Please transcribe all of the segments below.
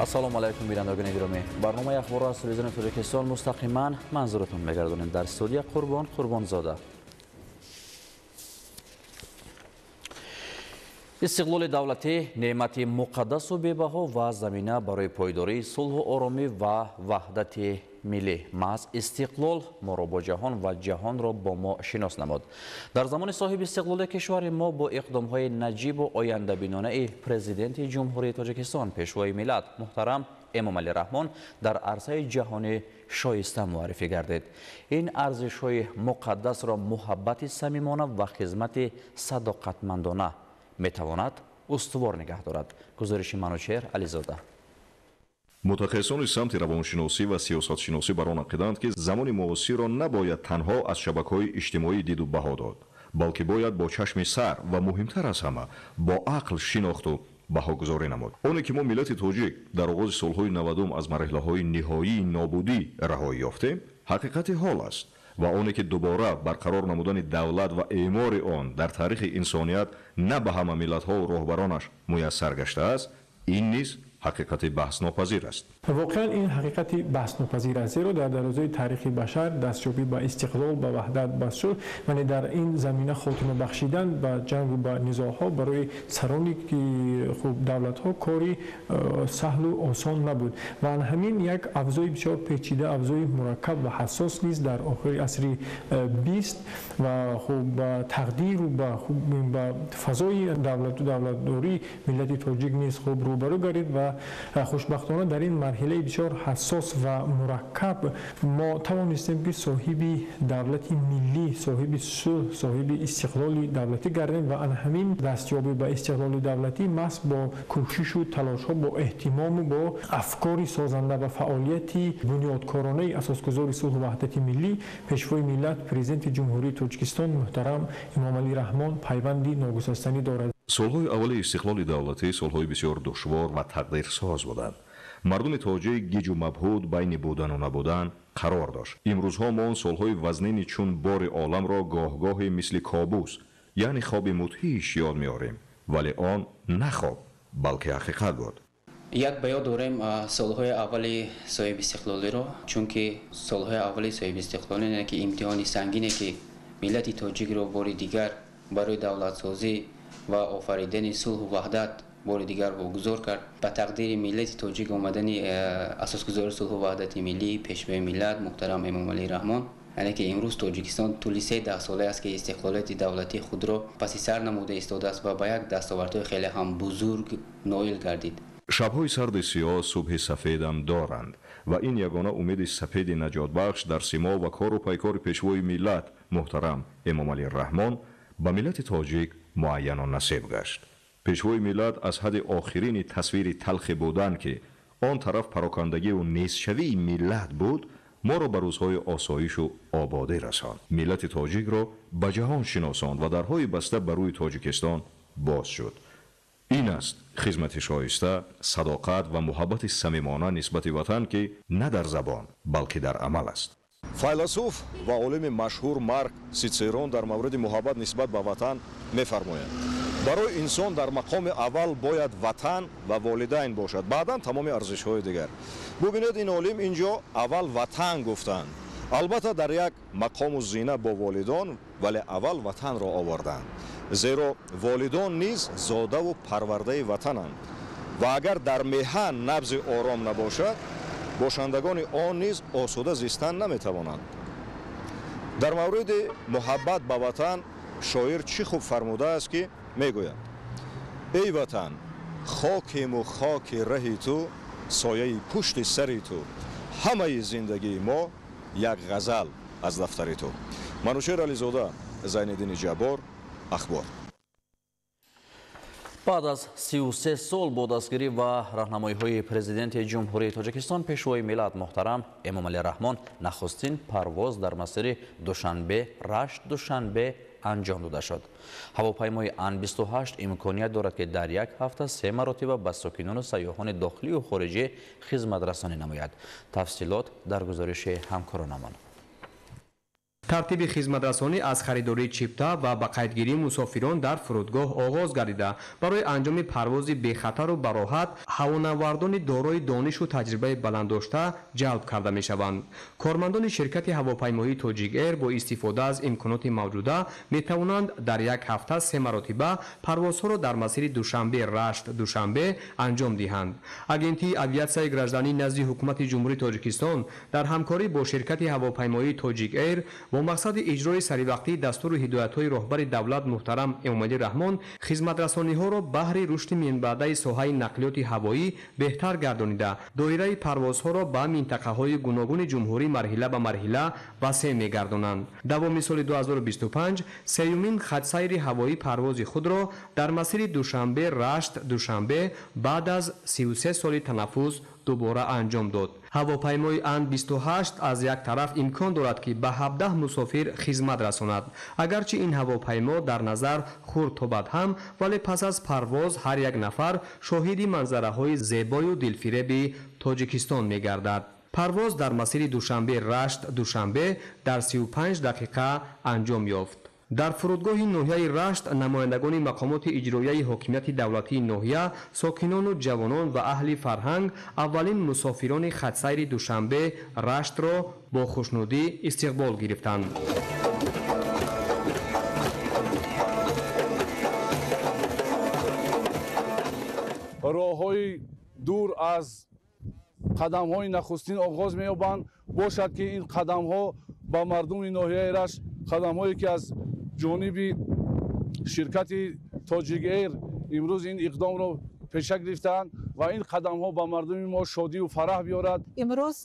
Ассалому алайкум, бинандагони гиромӣ. Барномаи ахборро аз телевизиони Тоҷикистон мустақиман манзуратон мегардонем. Дар студия Қурбон Қурбонзода. Истиқлоли давлатӣ неъмати муқаддасу бебаҳо ва замина барои пойдории сулҳу оромӣ ва ваҳдати миллӣ. Маҳз истиқлол моро бо ҷаҳон ва ҷаҳонро бо мо шинос намуд. Дар замони соҳиби истиқлоли кишвари мо бо иқдомҳои наҷибу ояндабинонаи Президенти Ҷумҳурии Тоҷикистон, Пешвои миллат муҳтарам Эмомалӣ Раҳмон дар арсаи ҷаҳонӣ шоиста муаррифӣ гардид. Ин арзишҳои муқаддасро муҳаббати самимона ва хизмати садоқатмандона метавонад устувор нигаҳ дорад. Гузориши Манучеҳр Ализода. Мутахассисони самти равоншиносӣ ва сиёсатшиносӣ бар он ақидаанд, ки замони муосирро набояд танҳо аз шабакаҳои иҷтимоӣ диду баҳо дод, балки бояд бо чашми сар ва муҳимтар аз ҳама бо ақл шинохту баҳогузорӣ намуд. Оне ки мо миллати тоҷик дар оғози солҳои 90 аз марҳилаҳои ниҳоии нобудӣ раҳоӣ ёфтем, ҳақиқати ҳол аст ва оне ки дубора барқарор намудани давлат ва эъмори он дар таърихи инсоният на ба ҳама миллатҳову роҳбаронаш муяссар гаштааст, ин низ ҳақиқати баҳснопазир аст. Воқеан ин ҳақиқати баҳснопазир аст, зеро дар дарозаи таърихи башар дастёбӣ ба истиқлол, ба ваҳдат, ба сулҳ, вале дар ин замина хотима бахшидан ба ҷангу ба низоъҳо барои сарони хуб давлатҳо кори саҳлу осон набуд. Ва ҳамин як авзои бисёр печида, авзои мураккаб ва ҳассос низ дар охири асри 20 ва хуб ба тақдиру ба фазои давлату давлатдории миллати тоҷик низ хуб рӯбарӯ гардид ва хушбахтона дар ин марҳилаи бисёр ҳассос ва мураккаб мо тавонистем, ки соҳиби давлати миллӣ, соҳиби сулҳ, соҳиби истиқлоли давлатӣ гардем ва ана ҳамин дастёбӣ ба истиқлоли давлатӣ маҳз бо кӯшишу талошҳо, бо эҳтимому бо афкори созанда ва фаъолияти бунёдкоронаи асосгузори сулҳу ваҳдати миллӣ, Пешвои миллат, Президенти Ҷумҳурии Тоҷикистон муҳтарам Эмомалӣ Раҳмон пайванди ногусастанӣ дорад. Солҳои аввали истиқлоли давлатӣ солҳои бисёр душвор ва тақдирсоз буданд. Мардуми тоҷик гиҷу мабҳуд байни будану набудан қарор дошт. Имрӯзҳо мо он солҳои вазнини чун бори оламро гоҳгоҳе мисли кобус, яъне хоби мудҳиш ёд меорем, вале он на хоб, балки ҳақиқат буд. Як ба ёд дорем солҳои аввали соҳибистиқлолиро, чунки солҳои аввали соҳибистиқлолӣ ки имтиҳони сангине, ки миллати тоҷикро бори дигар барои давлатсозӣ ва офаридани сулҳу ваҳдат бори дигар вогузор кард, ба тақдири миллати тоҷик омадани асосгузори сулҳу ваҳдати миллӣ, Пешвои миллат муҳтарам Эмомалӣ Раҳмон, яъне ки имрӯз Тоҷикистон тӯли 3 даҳсолае аст, ки истиқлолияти давлатии худро паси сар намуда истодааст ва ба як дастовардҳои хеле ҳам бузург ноил гардид. Шабҳои сарди сиёҳ субҳи сафедам доранд ва ин ягона умеди сафеди наҷотбахш дар симо ва кору пайкори Пешвои миллат муҳтарам Эмомалӣ Раҳмон ба миллати тоҷик муайяну насиб гашт. Пешвои миллат аз ҳадди охирини тасвири талхе будан, ки он тараф парокандагиву нестшавии миллат буд, моро ба рӯзҳои осоишу ободӣ расонд. Миллати тоҷикро ба ҷаҳон шиносонд ва дарҳои баста ба рӯи Тоҷикистон боз шуд. Ин аст хизмати шоиста, садоқат ва муҳаббати самимона нисбати ватан, ки на дар забон, балки дар амал аст. Файласуф ва олими машҳур Марк Ситсерон дар мавриди муҳаббат нисбат ба ватан мефармояд: барои инсон дар мақоми аввал бояд ватан ва волидайн бошад, баъдан тамоми арзишҳои дигар. Бубинед, ин олим ин ҷо аввал ватан гуфтанд, албатта дар як мақому зина бо волидон, вале аввал ватанро оварданд, зеро волидон низ зодаву парвардаи ватананд ва агар дар меҳан набзи ором набошад, бошандагони он низ осуда зистан наметавонанд. Дар мавриди муҳаббат ба ватан шоир чӣ хуб фармудааст, ки мегӯяд: эй ватан, хокему хоки раҳи ту, сояи пушти сари ту, ҳамаи зиндагии мо як ғазал аз дафтари ту. Манучеҳр Ализода, Зайниддини Ҷаббор, Ахбор. Баъд аз 33 сол бо дастгирӣ ва раҳнамоиҳои Президенти Ҷумҳурии Тоҷикистон, Пешвои миллат муҳтарам Эмомалӣ Раҳмон нахустин парвоз дар масири Душанбе Рашт Душанбе анҷом дода шуд. Ҳавопаймои Ан-28 имконият дорад, ки дар як ҳафта 3 маротиба ба сокинону сайёҳони дохилию хориҷӣ хизматрасонӣ намояд. Тафсилот дар гузориши ҳамкоронамон. Тартиби хизматрасонӣ аз харидории чипта ва ба қайдгирии мусофирон дар фурудгоҳ оғоз гардида, барои анҷоми парвози бехатару бароҳат ҳавонавардони дорои донишу таҷрибаи баланддошта ҷалб карда мешаванд. Кормандони ширкати ҳавопаймоии Тоҷик Эйр бо истифода аз имконоти мавҷуда метавонанд дар як ҳафта 3 маротиба парвозҳоро дар масири Душанбе Рашт Душанбе анҷом диҳанд. Агентии авиатсияи гражданӣ назди ҳукумати Ҷумҳурии Тоҷикистон дар ҳамкорӣ бо ширкати ҳавопаймоии Тоҷик Эйр бо мақсади иҷрои саривақтии дастуру ҳидоятҳои роҳбари давлат муҳтарам Эмомалӣ Раҳмон хизматрасониҳоро баҳри рушди минбаъдаи соҳаи нақлиёти ҳавоӣ беҳтар гардонида, доираи парвозҳоро ба минтақаҳои гуногуни ҷумҳурӣ марҳила ба марҳила васеъ мегардонанд. Давоми соли 2025 сеюмин хатсайри ҳавоӣ парвози худро дар масири Душанбе Рашт Душанбе баъд аз 33 соли танаффус дубора анҷом дод. Ҳавопаймои Ан-28 аз як тараф имкон дорад, ки ба 17 мусофир хизмат расонад. Агарчи ин ҳавопаймо дар назар хурд тобад ҳам, вале пас аз парвоз ҳар як нафар шоҳиди манзараҳои зебою дилфиреби Тоҷикистон мегардад. Парвоз дар масири Душанбе Рашт Душанбе дар 35 дақиқа анҷом ёфт. Дар фурудгоҳи ноҳияи Рашт намояндагони мақомоти иҷроияи ҳокимияти давлатии ноҳия, сокинону ҷавонон ва аҳли фарҳанг аввалин мусофирони хатсайри Душанбе Раштро бо хушнудӣ истиқбол гирифтанд. Роҳҳои дур аз қадамҳои нахустин оғоз меёбанд. Бошад, ки ин қадамҳо ба мардуми ноҳияи Рашт, қадамҳое ки аз ҷониби ширкати Тоҷик Эйр имрӯз ин иқдомро пеша гирифтаанд ва ин қадамҳо ба мардуми мо шодию фараҳ биёрад. Имрӯз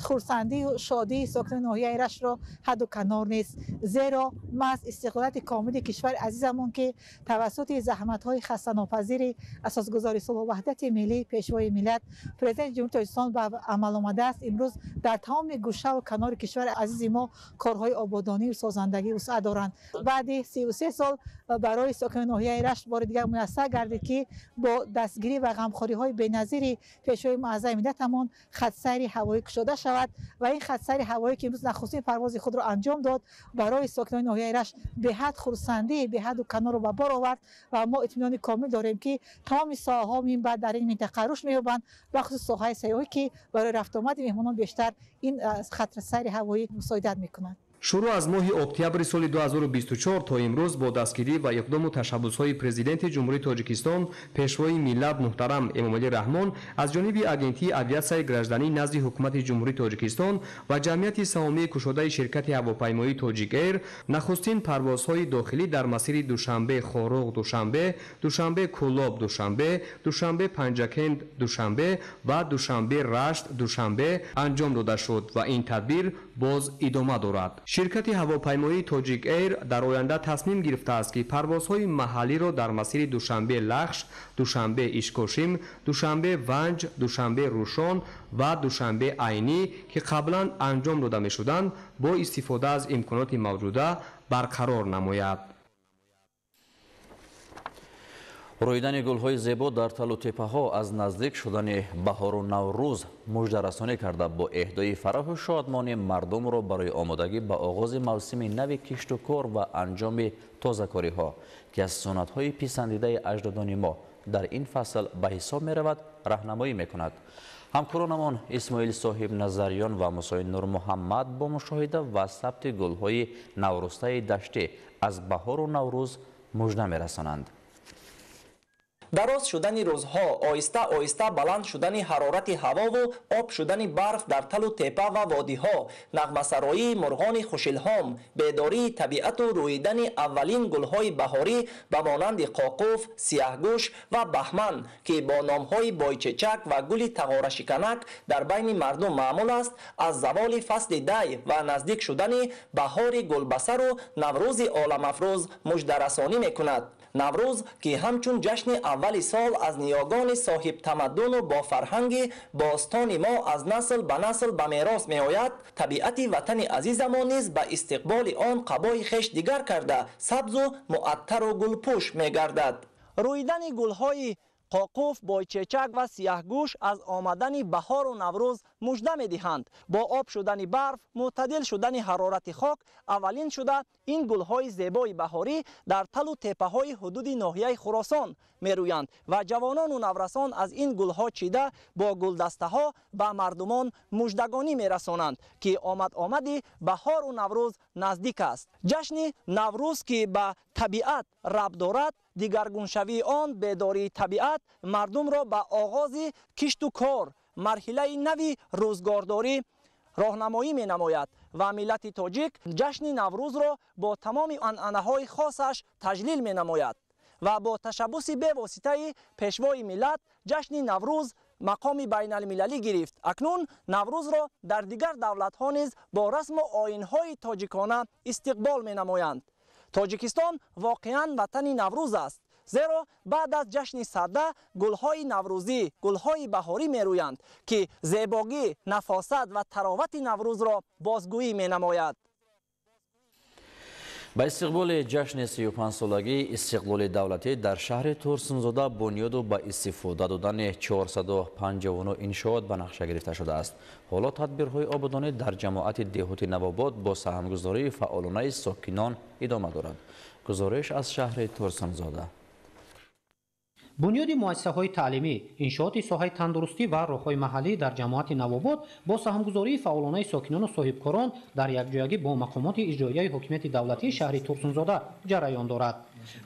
хурсандию шодии сокинони ноҳияи Раштро ҳадду канор нест, зеро маҳз истиқлолияти комили кишвари азизамон, ки тавассути заҳматҳои хастанопазири асосгузори сулҳу ваҳдати миллӣ, пешвои миллат, президенти Ҷумҳурии Тоҷикистон ба амал омадааст, имрӯз дар тамоми гӯшаву канори кишвари азизи мо корҳои ободонию созандагӣ вусъат доранд. Баъди 33 сол барои сокинони ноҳияи Рашт бори дигар муяссар гардид, ки бо дастгирӣ ва ғамхориҳои беназири пешвои муаззами миллатамон хатсайри ҳавоӣ кушода шавад ва ин хатсайри ҳавоӣ, ки имрӯз нахустин парвози худро анҷом дод, барои сокинони ноҳияи Рашт беҳад хурсандӣ, беҳаду канорро ба бор овард ва мо итминони комил дорем, ки тамоми соҳаҳо минбаъд дар ин минтақа рушд меёбанд, бахусус соҳаи сайёҳӣ, ки барои рафтуомади меҳмонон бештар ин хатсайри ҳавоӣ мусоидат мекунад. Шурӯъ аз моҳи октябри соли 2024 то имрӯз бо дастгирӣ ва иқдому ташаббусҳои Президенти Ҷумҳурии Тоҷикистон, пешвои миллат муҳтарам Эмомалӣ Раҳмон аз ҷониби Агентии авиатсияи гражданӣ назди ҳукумати Ҷумҳурии Тоҷикистон ва ҷамъияти саҳомии кушодаи ширкати ҳавопаймоии Тоҷик Эйр нахустин парвозҳои дохилӣ дар масири Душанбе Хоруғ Душанбе, Душанбе Кӯлоб Душанбе, Душанбе Панҷакент Душанбе ва Душанбе Рашт Душанбе анҷом дода шуд ва ин тадбир боз идома дорад. Ширкати ҳавопаймоии Тоҷик Эйр дар оянда тасмим гирифтааст, ки парвозҳои маҳаллиро дар масири Душанбе Лахш, Душанбе Ишкошим, Душанбе Ванҷ, Душанбе Рӯшон ва Душанбе Айнӣ, ки қаблан анҷом дода мешуданд, бо истифода аз имконоти мавҷуда барқарор намояд. Рӯидани гулҳои зебо дар талу теппаҳо аз наздик шудани баҳору наврӯз муждарасонӣ карда, бо эҳдои фараҳу шодмонӣ мардумро барои омодагӣ ба оғози мавсими нави кишту кор ва анҷоми тозакориҳо, ки аз суннатҳои писандидаи аҷдодони мо дар ин фасл ба ҳисоб меравад, раҳнамоӣ мекунад. Ҳамкоронамон Исмоил Соҳиб Назарён ва Мусои Нурмуҳаммад бо мушоҳида ва сабти гулҳои наврӯстаи даштӣ аз баҳору наврӯз мужда мерасонанд. Дароз шудани рӯзҳо, оҳиста оҳиста баланд шудани ҳарорати ҳавову об шудани барф дар талу тепа ва водиҳо, нағмасароии мурғони хушилҳом, бедории табиату рӯидани аввалин гулҳои баҳорӣ ба монанди қоқуф, сияҳгӯш ва баҳман, ки бо номҳои бойчечак ва гули тағорашиканак дар байни мардум маъмул аст, аз заволи фасли дай ва наздик шудани баҳори гулбасару наврӯзи оламафрӯз муждарасонӣ мекунад. Наврӯз, ки ҳамчун ҷашни аввали сол аз ниёгони соҳибтамаддуну бо фарҳанги бостони мо аз насл ба насл ба мерос меояд, табиати ватани азизамон низ ба истиқболи он қабои хеш дигар карда, сабзу муаттару гулпӯш мегардад. Рӯидани гулҳои қоқуф, бойчечак ва сияҳгӯш аз омадани баҳору наврӯз мужда медиҳанд. Бо об шудани барф, мӯътадил шудани ҳарорати хок, аввалин шуда ин гулҳои зебои баҳорӣ дар талу теппаҳои ҳудуди ноҳияи Хуросон мерӯянд ва ҷавонону наврасон аз ин гулҳо чида бо гулдастаҳо ба мардумон муждагонӣ мерасонанд, ки омад-омади баҳору Наврӯз наздик аст. Ҷашни Наврӯз, ки ба табиат рабт дорад, дигаргуншавии он, бедории табиат мардумро ба оғози кишту кор, марҳилаи нави рӯзгордорӣ роҳнамоӣ менамояд ва миллати тоҷик ҷашни Наврӯзро бо тамоми анъанаҳои хосаш таҷлил менамояд ва бо ташаббуси бевоситаи пешвои миллат ҷашни Наврӯз мақоми байналмилалӣ гирифт. Акнун Наврӯзро дар дигар давлатҳо низ бо расму оинҳои тоҷикона истиқбол менамоянд. Тоҷикистон воқеан ватани Наврӯз аст, зеро баъд аз ҷашни Сада гулҳои наврӯзӣ, гулҳои баҳорӣ мерӯянд, ки зебогӣ, нафосат ва таровати Наврӯзро бозгӯӣ менамояд. Ба истиқболи ҷашни 35-солагии истиқлоли давлатӣ дар шаҳри Турсунзода бунёду ба истифода додани 459 иншоот ба нақша гирифта шудааст. Ҳоло тадбирҳои ободонӣ дар ҷамоати деҳоти Навобод бо саҳмгузории фаъолонаи сокинон идома дорад. Гузориш аз шаҳри Турсунзода. Бунёди муассисаҳои таълимӣ, иншооти соҳаи тандурустӣ ва роҳҳои маҳаллӣ дар ҷамоати Навобод бо саҳмгузории фаъолонаи сокинону соҳибкорон дар якҷоягӣ бо мақомоти иҷроияи ҳокимияти давлатии шаҳри Турсунзода ҷараён дорад.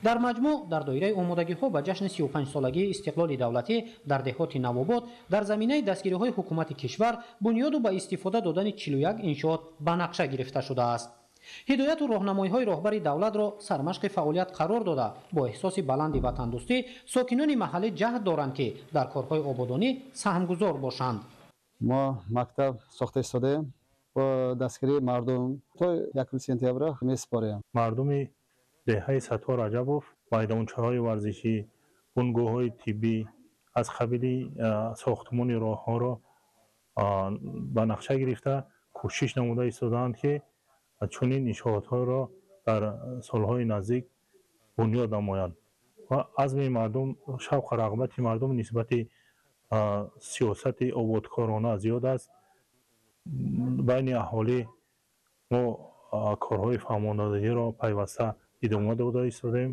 Дар маҷмӯъ, дар доираи омодагиҳо ба ҷашни 35-солагии истиқлоли давлатӣ дар деҳоти Навобод дар заминаи дастгириҳои ҳукумати кишвар бунёду ба истифода додани 41 иншоот ба нақша гирифта шудааст. Ҳидояту роҳнамоиҳои роҳбари давлатро сармашқи фаъолият қарор дода, бо эҳсоси баланди ватандӯстӣ сокинони маҳаллӣ ҷаҳд доранд, ки дар корҳои ободонӣ саҳмгузор бошанд. Мо мактаб сохта истодаем, бо дастгирии мардум то 1 сентябр месупорем. Мардуми деҳаи Саттор Раҷабов майдончаҳои варзишӣ, бунгоҳҳои тиббӣ аз қабили сохтмони роҳҳоро ба нақша гирифта кӯшиш намуда истодаанд, ки чунин иншоотҳоро дар солҳои наздик бунёд намоянд ва азми мардум, шавқу рағбати мардум нисбати сиёсати ободкорона зиёд аст. Байни аҳолӣ мо корҳои фаҳмондадиҳиро пайваста идома дода истодаем.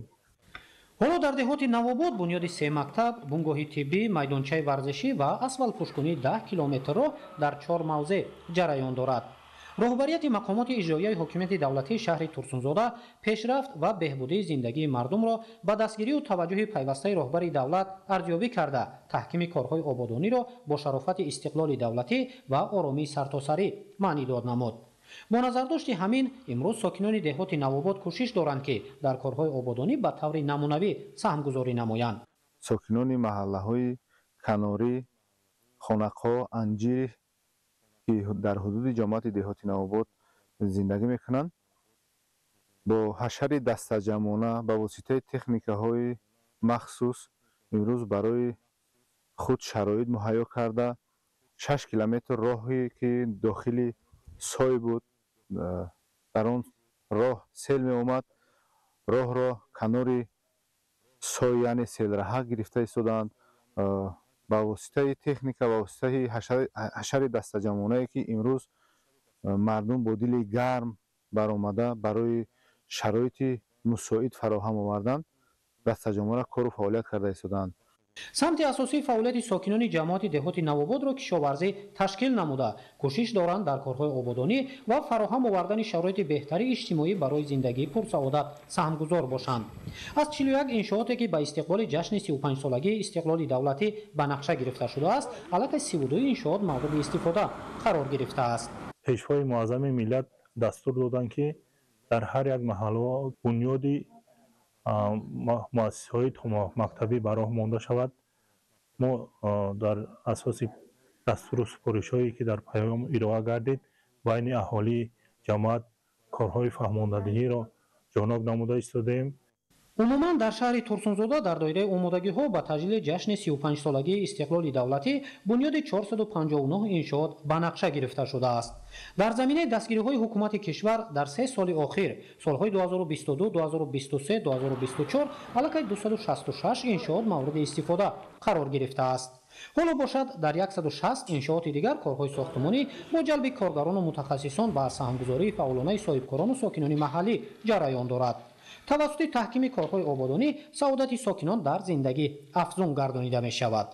Ҳоло дар деҳоти Навобод бунёди 3 мактаб, бунгоҳи тиббӣ, майдончаи варзишӣ ва асфалтпӯшкунии 10 километрро дар 4 мавзеъ ҷараён дорад. Роҳбарияти мақомоти иҷроияи ҳокимияти давлатии шаҳри Турсунзода пешрафт ва беҳбудии зиндагии мардумро ба дастгирию таваҷҷӯҳи пайвастаи роҳбари давлат арзёбӣ карда, таҳкими корҳои ободониро бо шарофати истиқлоли давлатӣ ва оромии сартосарӣ маънӣ дод намуд. Бо назардошти ҳамин, имрӯз сокинони деҳоти Навобод кӯшиш доранд, ки дар корҳои ободонӣ ба таври намунавӣ саҳмгузорӣ намоянд. Сокинони маҳаллаҳои Канорӣ, Хонақо, Анҷир, ки дар ҳудуди ҷамоати деҳоти Навобод зиндагӣ мекунанд, бо ҳашари дастаҷамъона ба воситаи техникаҳои махсус имрӯз барои худ шароит муҳайё карда, 6 километр роҳе ки дохили сой буд, дар он роҳ сел меомад, роҳро канори сой, яъне селраҳа гирифта истодаанд. Ба воситаи техника, ба воситаи ҳашари дастаҷамъонае ки имрӯз мардум бо дили гарм баромада барои шароити мусоид фароҳам оварданд, дастаҷамъона кору фаъолият карда истодаанд. Самти асосии фаъолияти сокинони ҷамоати деҳоти Навободро кишоварзӣ ташкил намуда, кӯшиш доранд дар корҳои ободонӣ ва фароҳам овардани шароити беҳтари иҷтимоӣ барои зиндагии пурсаодат саҳмгузор бошанд. Аз 41 иншооте ки ба истиқболи ҷашни 35-солагии истиқлоли давлатӣ ба нақша гирифта шудааст, аллакай 32 иншоот мавриди истифода қарор гирифтааст. Пешвои муаззами миллат дастур доданд, ки дар ҳар як маҳалла бунёди муассисаҳои мактабӣ ба роҳ монда шавад. Мо дар асоси дастуру супоришҳое ки дар паём ироа гардид, байни аҳолии ҷамоат корҳои фаҳмондадиҳиро ҷоноб намуда истодаем. Умуман дар шаҳри Турсунзода дар доираи омодагиҳо ба таҷлили ҷашни 35-солагии истиқлоли давлатӣ бунёди 459 иншоот ба нақша гирифта шудааст. Дар заминаи дастгириҳои ҳукумати кишвар дар 3 соли охир, солҳои 2022, 2023, 2024 аллакай 266 иншоот мавриди истифода қарор гирифтааст. Ҳоло бошад, дар 160 иншооти дигар корҳои сохтмонӣ бо ҷалби коргарону мутахассисон ва саҳмгузории фаъолонаи соҳибкорону сокинони маҳаллӣ ҷараён дорад. Тавассути таҳкими корҳои ободонӣ саодати сокинон дар зиндагӣ афзун гардонида мешавад.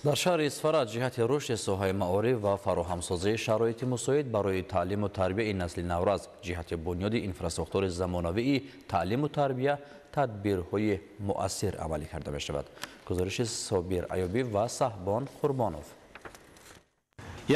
Дар шаҳри Исфара ҷиҳати рушди соҳаи маориф ва фароҳамсозии шароити мусоид барои таълиму тарбияи насли наврас ҷиҳати бунёди инфрасохтори замонавии таълиму тарбия тадбирҳои муассир амалӣ карда мешавад. Гузориши Собир Аюбӣ ва Саҳбон Қурбонов.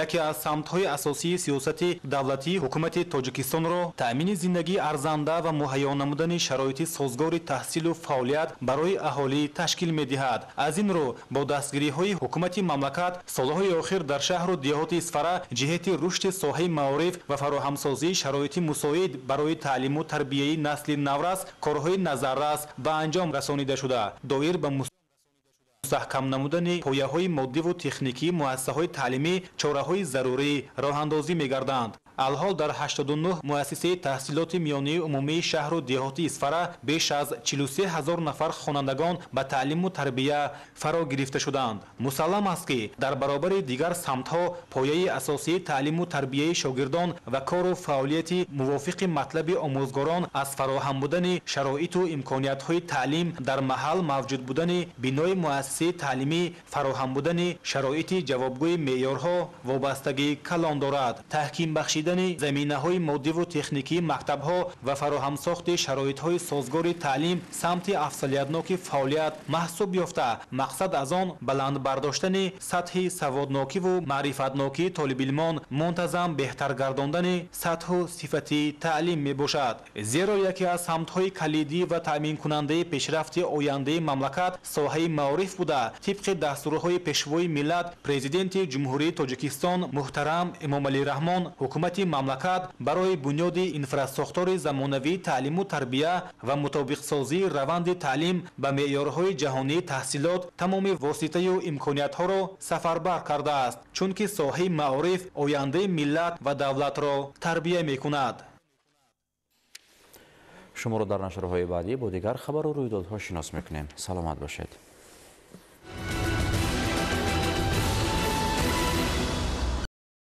Яке аз самтҳои асосии сиёсати давлатии ҳукумати Тоҷикистонро таъмини зиндагии арзанда ва муҳайё намудани шароити созгори таҳсилу фаъолият барои аҳолӣ ташкил медиҳад. Аз ин рӯ бо дастгириҳои ҳукумати мамлакат солҳои охир дар шаҳру деҳоти Исфара ҷиҳати рушди соҳаи маориф ва фароҳамсозии шароити мусоид барои таълиму тарбияи насли наврас корҳои назаррас ба анҷом расонида шуда, доир ба мустаҳкам намудани пояҳои моддиву техникии муассисаҳои таълимӣ чораҳои зарурӣ роҳандозӣ мегарданд. Алҳол дар 89 муассисаи таҳсилоти миёнаи умумии шаҳру деҳоти Исфара беш аз 43 ҳазор нафар хонандагон ба таълиму тарбия фаро гирифта шуданд. Мусаллам аст, ки дар баробари дигар самтҳо пояи асосии таълиму тарбияи шогирдон ва кору фаъолияти мувофиқи матлаби омӯзгорон аз фароҳам будани шароиту имкониятҳои таълим дар маҳал мавҷуд будани бинои муассисаи таълимӣ, фароҳам будани шароити ҷавобгӯи меъёрҳо вобастагии калон дорад. Таҳким бахшидани заминаҳои моддиву техникии мактабҳо ва фароҳамсохти шароитҳои созгори таълим самти афзалиятноки фаъолият маҳсуб ёфта, мақсад аз он баланд бардоштани сатҳи саводнокиву маърифатнокии толибилмон, мунтазам беҳтар гардондани сатҳу сифати таълим мебошад. Зеро яке аз самтҳои калидӣ ва таъминкунандаи пешрафти ояндаи мамлакат соҳаи маориф буда, тибқи дастурҳои пешвои миллат, Президенти Ҷумҳурии Тоҷикистон муҳтарам Эмомалӣ Раҳмон, ҳукумати мамлакат барои бунёди инфрасохтори замонавии таълиму тарбия ва мутобиқсозии раванди таълим ба меъёрҳои ҷаҳонии таҳсилот тамоми воситаю имкониятҳоро сафарбар кардааст, чунки соҳаи маориф ояндаи миллат ва давлатро тарбия мекунад. Шуморо дар нашрҳои баъдӣ бо дигар хабару рӯйдодҳо шинос мекунем. Саломат бошед.